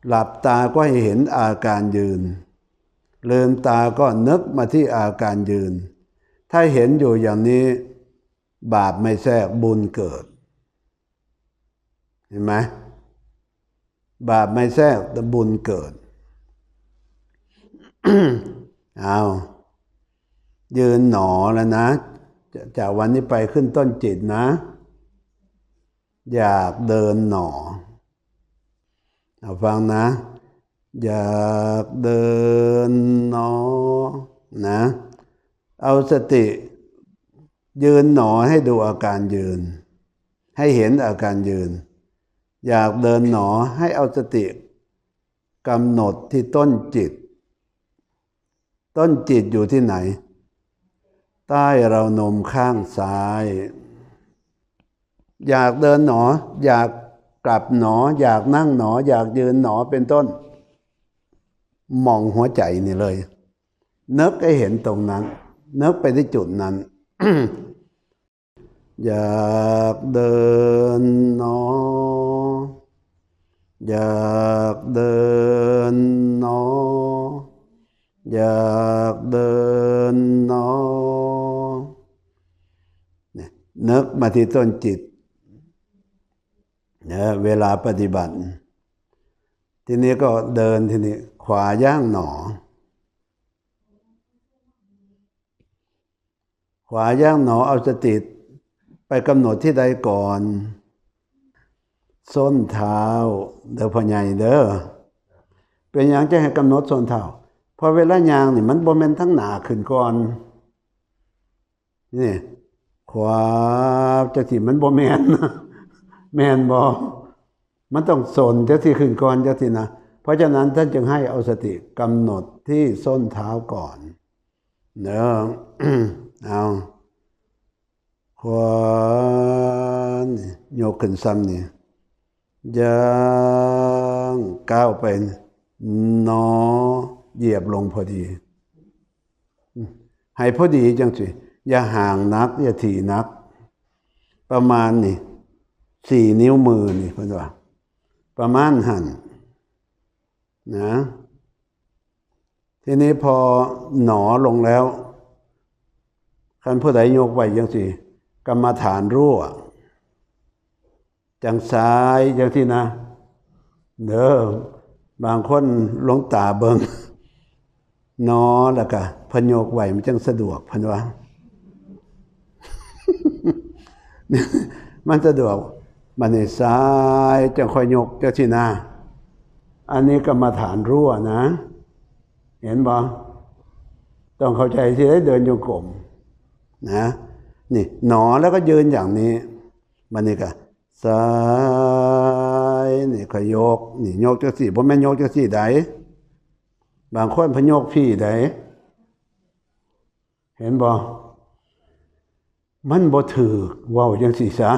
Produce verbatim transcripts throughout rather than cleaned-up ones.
หลับตาก็ให้เห็นอาการยืน ลืมตาก็นึกมาที่อาการยืน ถ้าเห็นอยู่อย่างนี้ บาปไม่แทรกบุญเกิด เห็นไหม บาปไม่แทรกแต่บุญเกิด เอายืนหนอแล้วนะ จากวันนี้ไปขึ้นต้นจิตนะ อยากเดินหนอ เอาฟังนะ อยากเดินหนอ นะ เอาสติ ยืนหนอให้ดูอาการยืน ให้เห็นอาการยืน อยากเดินหนอให้เอาสติกำหนดที่ต้นจิต ต้นจิตอยู่ที่ไหน ใต้ราวนมข้างซ้าย อยากเดินหนอ อยากกลับหนอ อยากนั่งหนอ อยากยืนหนอเป็นต้น มองหัวใจนี่เลย นึกให้เห็นตรงนั้น นึกไปที่จุดนั้น อยากเดินหนอ อยากเดินหนอ อยากเดินหนอ เนี่ย นึกมาที่ต้นจิต เนี่ย เวลาปฏิบัติ ทีนี้ก็เดิน ทีนี้ขวาย่างหนอ ขวาย่างหนอ เอาสติไปกำหนดที่ใดก่อน ส้นเท้า เด้อพ่อใหญ่เด้อ เป็นหยังจะให้กำหนดส้นเท้า เพราะเวลาย่างนี่มันบ่แม่นทั้งหน้าขึ้นก่อน นี่ ขวาจังซี่มันบ่แม่น แม่นบ่ มันต้องส้นจังซี่ขึ้นก่อนจังซี่นะ เพราะฉะนั้นท่านจึงให้เอาสติกำหนดที่ส้นเท้าก่อน เด้อ เอา ขวา นี่ ยกขึ้นซ้ำนี่ ย่างก้าวไป หนอ เหยียบลงพอดี ให้พอดีจังซี่ อย่าห่างนัก อย่าถี่นัก ประมาณนี่ สี่นิ้วมือนี่ เพิ่นว่า ประมาณหั่น นะ ทีนี้พอหนอลงแล้ว คันผู้ใดยกไว้จังซี่ กรรมฐานรั่ว จังซ้ายจังซี่นะ เด้อ บางคนหลวงตาเบิ่ง หนอ แล้วก็เพิ่นยกไว้มันจังสะดวก เพิ่นว่า มันสะดวก บัดนี้ซ้ายจังค่อยยกจังซี่นะ อันนี้กรรมฐานรั่วนะ เห็นบ่ ต้องเข้าใจที่ได้เดินจงกรมนะ นี่ หนอแล้วก็ยืนอย่างนี้ บัดนี้ก็ซ้าย นี่ค่อยยก นี่ยกจังซี่ บ่แม่นยกจังซี่ใด บางคนเพิ่นยกพี้ใด เห็นบ่ มันบ่ถืก เว้าจังซี่ซะ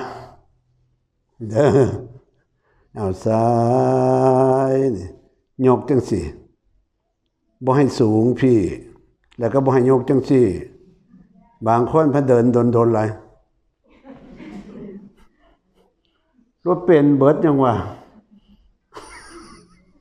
เด้อ เอาซ้าย นี่ ยกจังซี่ บ่ให้สูงพี้ แล้วก็บ่ให้ยกจังซี่ บางคนเพิ่นเดินดนๆหลาย รถเป็นเบิดยังว่า